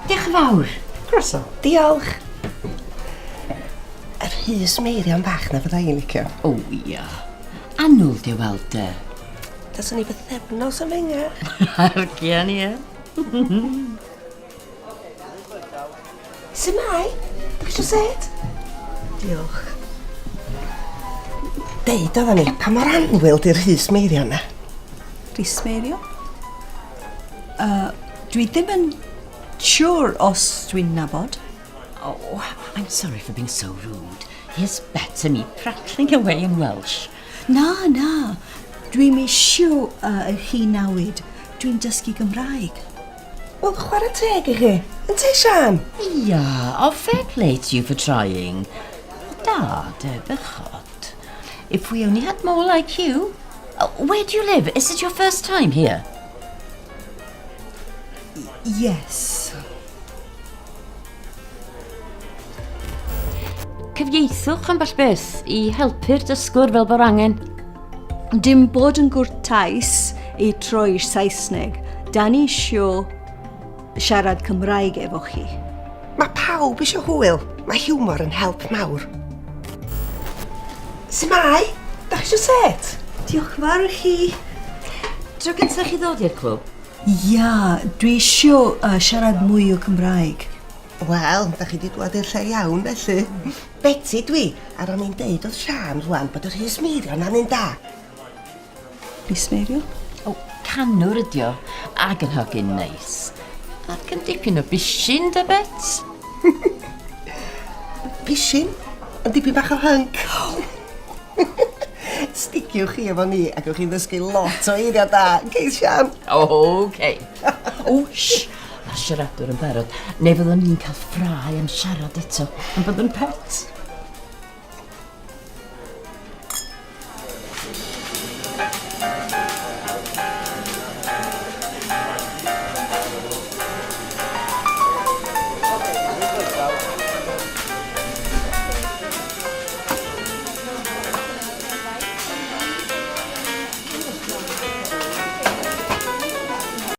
Diolch yn fawr. Croeso. Diolch. Yr Rhys Meirion bach na fydda i'n licio. O ia. Annwyl dy weld dy. Taswn i bythefnos yn fengach. Argian, ie. Sumai? Dach chi isio sêt? Diolch. Deud odda ni, pa mor annwyl di'r Rhys Meirion na? Rhys Meirion? Uh, dwi ddim yn siŵr os dwi'n nabod. Oh, I'm sorry for being so rude. Here's better me prattling away in Welsh. Na, na. Dwi'm isio uh, chi newid. Dwi'n dysgu Gymraeg. Wel, chwarae teg i chi. Yntê, Siân? Ia, oh, fair play to you for trying. Da, de, bechod. If we only had more like you. Oh, where do you live? Is it your first time here? Yes. Cyfieithwch ambell beth i helpu'r dysgwr fel bo'r angen. Dim bod yn gwrtais i troi Saesneg. Da ni isio siarad Cymraeg efo chi. Mae pawb eisiau hwyl. Mae hiwmor yn help mawr. Sumai? Da chi eisiau set? Diolch yn fawr i chi. Tro gyntaf chi ddod i'r clwb? Ia, dwi isio uh, siarad mwy o Cymraeg. Wel, da chi 'di dwad i'r lle iawn felly. Beti dwi, a ro'n i'n deud wrth Siân rwan bod y Rhys Meirion na'n un da. Rhys Meirion? O, canwr ydi o, ac yn hogyn neis. Ac yn dipyn o bishyn, de Bet? Bishyn? Yn dipyn bach o hync. Stigiwch chi efo ni a gewch chi ddysgu lot o eiriau da. Cei Sian? O, okay. O, shh! Mae'r siaradwr yn barod, neu fyddwn ni'n cael ffrae am siarad eto, yn bod yn pet.